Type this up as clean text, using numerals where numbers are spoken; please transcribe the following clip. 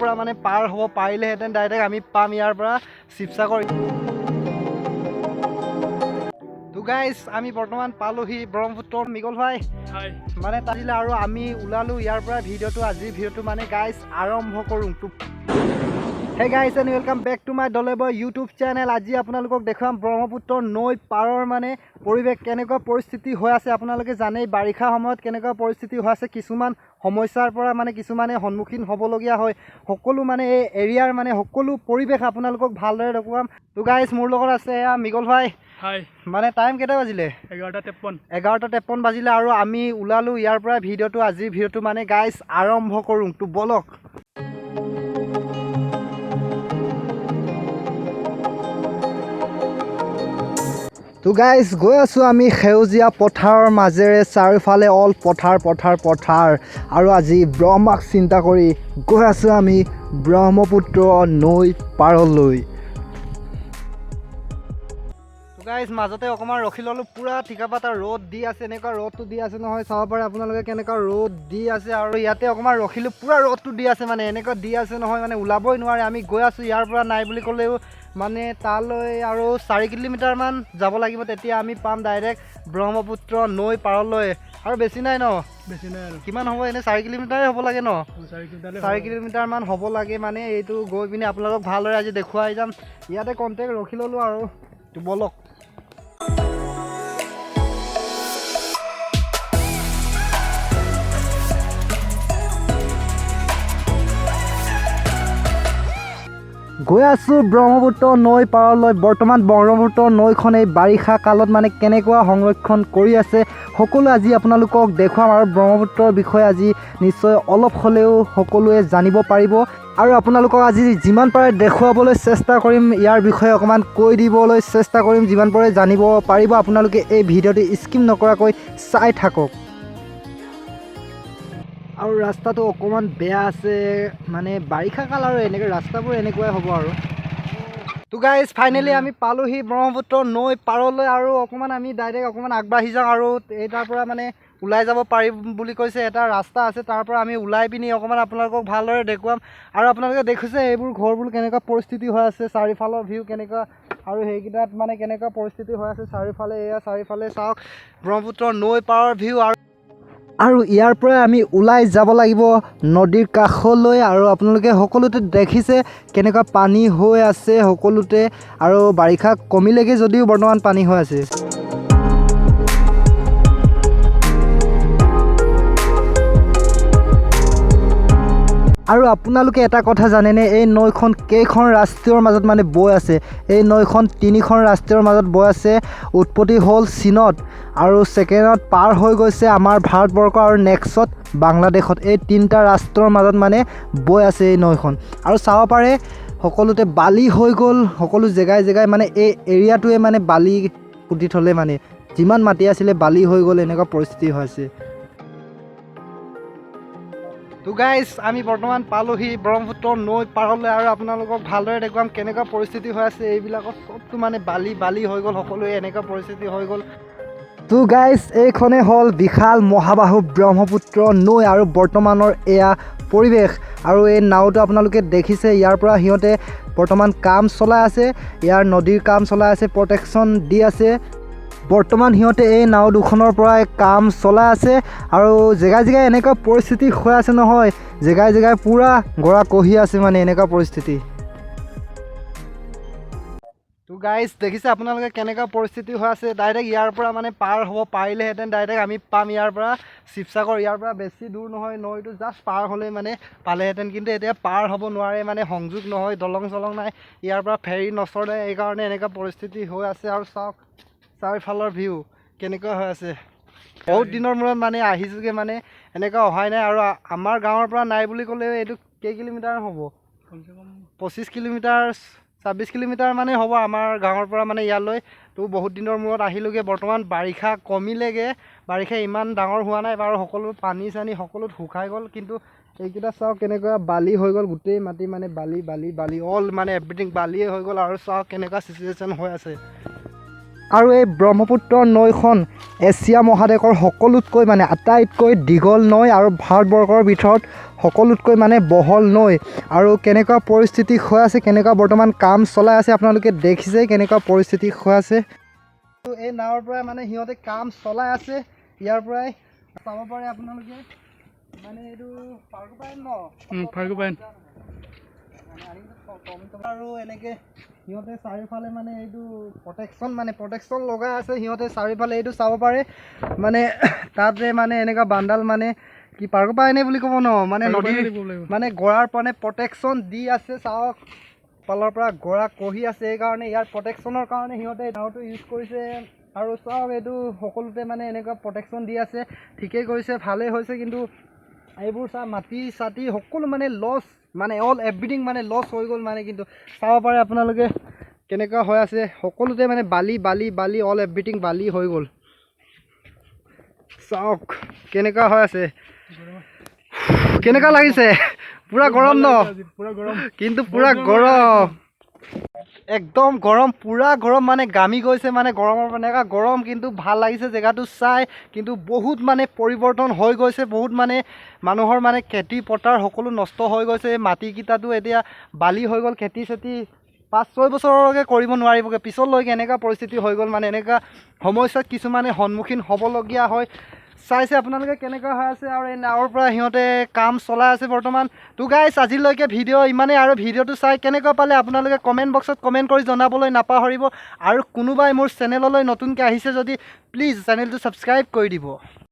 পৰা মানে পাৰ হ'ব পাৰিলেহেঁতেন ডাইৰেক্ট আমি পাম ইয়াৰ পৰা শিৱসাগৰ। তো গাইজ আমি বৰ্তমান পালোহি ব্ৰহ্মপুত্ৰৰ মিগল ভাই মানে তাজিলে আৰু আমি ওলালোঁ ইয়াৰ পৰা। ভিডিঅ'টো আজিৰ ভিডিঅ'টো মানে গাইজ আৰম্ভ কৰোঁ। Hey guys and welcome back to my Dole boy YouTube channel. আজি আপোনালোকক দেখুৱাম ব্ৰহ্মপুত্ৰ নৈ পাৰৰ মানে পৰিৱেশ কেনেকুৱা পৰিস্থিতি হৈ আছে। আপোনালোকে জানেই বাৰিষা সময়ত কেনেকুৱা পৰিস্থিতি হৈ আছে, কিছুমান সমস্যাৰ পৰা মানে কিছুমানে সন্মুখীন হ'বলগীয়া হয়। সকলো মানে এই এৰিয়াৰ মানে সকলো পৰিৱেশ আপোনালোকক ভালদৰে দেখুৱাম। তো গাইজ মোৰ লগত আছে এয়া মিগল ভাই। হাই। মানে টাইম কেইটা বাজিলে? 11:53। 11:53 বাজিলে আৰু আমি ওলালোঁ ইয়াৰ পৰা। ভিডিঅ'টো আজিৰ ভিডিঅ'টো মানে গাইজ আৰম্ভ কৰোঁ, তো বলক। তো গাইজ গৈ আছোঁ আমি সেউজীয়া পথাৰৰ মাজেৰে, চাৰিওফালে অল পথাৰ পথাৰ পথাৰ। আৰু আজি ব্ৰহ্মাক চিন্তা কৰি গৈ আছোঁ আমি ব্ৰহ্মপুত্ৰ নৈ পাৰলৈ। তো গাইজ মাজতে অকণমান ৰখি ল'লোঁ, পূৰা টিকাপাতা ৰ'দ দি আছে, এনেকুৱা ৰ'দটো দি আছে নহয়, চাব পাৰে আপোনালোকে কেনেকুৱা ৰ'দ দি আছে। আৰু ইয়াতে অকণমান ৰখিলোঁ, পূৰা ৰ'দটো দি আছে, মানে এনেকুৱা দি আছে নহয়, মানে ওলাবই নোৱাৰে। আমি গৈ আছোঁ ইয়াৰ পৰা নাই বুলি ক'লেও মানে তালৈ আৰু 4 কিলোমিটাৰমান যাব লাগিব, তেতিয়া আমি পাম ডাইৰেক্ট ব্ৰহ্মপুত্ৰ নৈ পাৰলৈ। আৰু বেছি নাই ন? বেছি নাই আৰু। কিমান হ'ব এনেই? 4 কিলোমিটাৰে হ'ব লাগে ন? 4 কিলোমিটাৰমান হ'ব লাগে। মানে এইটো গৈ পিনে আপোনালোকক ভালদৰে আজি দেখুৱাই যাম। ইয়াতে কণ্টেক্ট ৰখি ল'লোঁ আৰু, তো বলক। গৈ আছোঁ ব্ৰহ্মপুত্ৰ নৈ পাৰলৈ। বৰ্তমান ব্ৰহ্মপুত্ৰ নৈখন এই বাৰিষা কালত মানে কেনেকুৱা সংৰক্ষণ কৰি আছে সকলো আজি আপোনালোকক দেখুৱাম। আৰু ব্ৰহ্মপুত্ৰৰ বিষয়ে আজি নিশ্চয় অলপ হ'লেও সকলোৱে জানিব পাৰিব। আৰু আপোনালোকক আজি যিমান পাৰে দেখুৱাবলৈ চেষ্টা কৰিম, ইয়াৰ বিষয়ে অকণমান কৈ দিবলৈ চেষ্টা কৰিম, যিমান পাৰে জানিব পাৰিব আপোনালোকে। এই ভিডিঅ'টো স্কিপ নকৰাকৈ চাই থাকক। আৰু ৰাস্তাটো অকণমান বেয়া আছে, মানে বাৰিষা কাল আৰু এনেকৈ ৰাস্তাবোৰ এনেকুৱাই হ'ব আৰু। তো গাইজ ফাইনেলি আমি পালোহি ব্ৰহ্মপুত্ৰ নৈ পাৰলৈ। আৰু অকণমান আমি ডাইৰেক্ট অকণমান আগবাঢ়ি যাওঁ আৰু এই তাৰ পৰা মানে ওলাই যাব পাৰিম বুলি কৈছে, এটা ৰাস্তা আছে, তাৰ পৰা আমি ওলাই পিনি অকণমান আপোনালোকক ভালদৰে দেখুৱাম। আৰু আপোনালোকে দেখিছে এইবোৰ ঘৰবোৰ কেনেকুৱা পৰিস্থিতি হৈ আছে, চাৰিওফালৰ ভিউ কেনেকুৱা, আৰু সেইকেইটাত মানে কেনেকুৱা পৰিস্থিতি হৈ আছে চাৰিওফালে। এয়া চাৰিওফালে চাওক ব্ৰহ্মপুত্ৰ নৈ পাৰৰ ভিউ। আৰু ইয়াৰ পৰাই আমি ওলাই যাব লাগিব নদীৰ কাষলৈ। আৰু আপোনালোকে সকলোতে দেখিছে কেনেকুৱা পানী হৈ আছে সকলোতে। আৰু বাৰিষা কমিলেগৈ যদিও বৰ্তমান পানী হৈ আছে। আৰু আপোনালোকে এটা কথা জানেনে, এই নৈখন কেইখন ৰাষ্ট্ৰীয়ৰ মাজত মানে বৈ আছে? এই নৈখন 3খন ৰাষ্ট্ৰীয়ৰ মাজত বৈ আছে। উৎপত্তি হ'ল চীনত, আৰু ছেকেণ্ডত পাৰ হৈ গৈছে আমাৰ ভাৰতবৰ্ষ, আৰু নেক্সট বাংলাদেশত। এই 3টা ৰাষ্ট্ৰৰ মাজত মানে বৈ আছে এই নৈখন। আৰু চাব পাৰে সকলোতে বালি হৈ গ'ল, সকলো জেগাই জেগাই মানে এই এৰিয়াটোৱে মানে বালি পুতি থ'লে, মানে যিমান মাটি আছিলে বালি হৈ গ'ল, এনেকুৱা পৰিস্থিতি হৈছে। তো গাইজ আমি বৰ্তমান পালোহি ব্ৰহ্মপুত্ৰ নৈ পাৰলৈ। আৰু আপোনালোকক ভালদৰে দেখুৱাম কেনেকুৱা পৰিস্থিতি হৈ আছে। এইবিলাকত চবটো মানে বালি বালি হৈ গ'ল, সকলোৱে এনেকুৱা পৰিস্থিতি হৈ গ'ল। তো গাইজ এইখনেই হ'ল বিশাল মহাবাহু ব্ৰহ্মপুত্ৰ নৈ আৰু বৰ্তমানৰ এয়া পৰিৱেশ। আৰু এই নাওটো আপোনালোকে দেখিছে, ইয়াৰ পৰা সিহঁতে বৰ্তমান কাম চলাই আছে, ইয়াৰ নদীৰ কাম চলাই আছে, প্ৰটেকশ্যন দি আছে। বৰ্তমান সিহঁতে এই নাও দুখনৰ পৰাই কাম চলাই আছে। আৰু জেগাই জেগাই এনেকুৱা পৰিস্থিতি হৈ আছে নহয়, জেগাই জেগাই পূৰা গৰা কহি আছে, মানে এনেকুৱা পৰিস্থিতি। তো গাইজ দেখিছে আপোনালোকে কেনেকুৱা পৰিস্থিতি হৈ আছে। ডাইৰেক্ট ইয়াৰ পৰা মানে পাৰ হ'ব পাৰিলেহেঁতেন ডাইৰেক্ট আমি পাম ইয়াৰ পৰা শিৱসাগৰ। ইয়াৰ পৰা বেছি দূৰ নহয়, নৈটো জাষ্ট পাৰ হ'লেই মানে পালেহেঁতেন। কিন্তু এতিয়া পাৰ হ'ব নোৱাৰে, মানে সংযোগ নহয়, দলং চলং নাই, ইয়াৰ পৰা ফেৰী নচলে, এইকাৰণে এনেকুৱা পৰিস্থিতি হৈ আছে। আৰু চাওক চাৰিওফালৰ ভিউ কেনেকুৱা হৈ আছে। বহুত দিনৰ মূৰত মানে আহিছোঁগৈ, মানে এনেকুৱা অহাই নাই। আৰু আমাৰ গাঁৱৰ পৰা নাই বুলি ক'লেও এইটো কেই কিলোমিটাৰ হ'ব? 25 কিলোমিটাৰ 26 কিলোমিটাৰ মানে হ'ব আমাৰ গাঁৱৰ পৰা মানে ইয়ালৈ। তো বহুত দিনৰ মূৰত আহিলোঁগৈ। বৰ্তমান বাৰিষা কমিলেগৈ, বাৰিষা ইমান ডাঙৰ হোৱা নাই বাৰু, সকলো পানী চানী সকলোত শুকাই গ'ল। কিন্তু এইকেইটা চাওক কেনেকুৱা বালি হৈ গ'ল, গোটেই মাটি মানে বালি বালি বালি অল মানে এভৰিথিং বালিয়ে হৈ গ'ল। আৰু চাওক কেনেকুৱা চিটুৱেশ্যন হৈ আছে। আৰু এই ব্ৰহ্মপুত্ৰ নৈখন এছিয়া মহাদেশৰ সকলোতকৈ মানে আটাইতকৈ দীঘল নৈ আৰু ভাৰতবৰ্ষৰ ভিতৰত সকলোতকৈ মানে বহল নৈ। আৰু কেনেকুৱা পৰিস্থিতি হৈ আছে, কেনেকুৱা বৰ্তমান কাম চলাই আছে, আপোনালোকে দেখিছে কেনেকুৱা পৰিস্থিতি হৈ আছে। এই নাৱৰ পৰাই মানে সিহঁতে কাম চলাই আছে। ইয়াৰ পৰাই চাব পাৰে আপোনালোকে, মানে এইটো পাৰ্কুপাইন ন? ফাৰ্গুপাইন। আৰু এনেকে সিহঁতে চাৰিওফালে মানে এইটো প্ৰটেকশ্যন, মানে প্ৰটেকশ্যন লগাই আছে সিহঁতে চাৰিওফালে। এইটো চাব পাৰে, মানে তাতে মানে এনেকুৱা বান্দাল, মানে কি পাৰ্কুপাইনে বুলি ক'ব ন, মানে নদীৰ মানে গৰাৰ মানে প্ৰটেকশ্যন দি আছে। চাওক, ফালৰ পৰা গৰা খহি আছে, সেইকাৰণে ইয়াৰ প্ৰটেকশ্যনৰ কাৰণে সিহঁতে নাওটো ইউজ কৰিছে। আৰু চাওক, এইটো সকলোতে মানে এনেকুৱা প্ৰটেকশ্যন দি আছে। ঠিকেই কৰিছে, ভালেই হৈছে। কিন্তু এইবোৰ চা, মাটি চাটি সকলো মানে লছ, মানে অল এভৰিথিং মানে লছ হৈ গ'ল মানে। কিন্তু চাব পাৰে আপোনালোকে কেনেকুৱা হৈ আছে, সকলোতে মানে বালি বালি বালি, অল এভৰিথিং বালি হৈ গ'ল। চাওক কেনেকুৱা হৈ আছে। কেনেকুৱা লাগিছে? পূৰা গৰম ন? পুৰা গৰম। কিন্তু পূৰা গৰম, একদম গৰম, পূৰা গৰম, মানে ঘামি গৈছে মানে গৰমৰ, এনেকুৱা গৰম। কিন্তু ভাল লাগিছে জেগাটো চাই। কিন্তু বহুত মানে পৰিৱৰ্তন হৈ গৈছে, বহুত মানে মানুহৰ মানে খেতি পথাৰ সকলো নষ্ট হৈ গৈছে। মাটিকেইটাতো এতিয়া বালি হৈ গ'ল। খেতি চেতি 5-6 বছৰলৈকে কৰিব নোৱাৰিবগৈ পিছলৈকে, এনেকুৱা পৰিস্থিতি হৈ গ'ল। মানে এনেকুৱা সমস্যাত কিছুমানে সন্মুখীন হ'বলগীয়া হয়। চাইছে আপোনালোকে কেনেকুৱা হৈ আছে। আৰু এই নাৱৰ পৰা সিহঁতে কাম চলাই আছে বৰ্তমান। তো গাইছ, আজিলৈকে ভিডিঅ' ইমানেই। আৰু ভিডিঅ'টো চাই কেনেকুৱা পালে আপোনালোকে কমেণ্ট বক্সত কমেণ্ট কৰি জনাবলৈ নাপাহৰিব। আৰু কোনোবাই মোৰ চেনেললৈ নতুনকৈ আহিছে যদি প্লিজ চেনেলটো ছাবস্ক্ৰাইব কৰি দিব।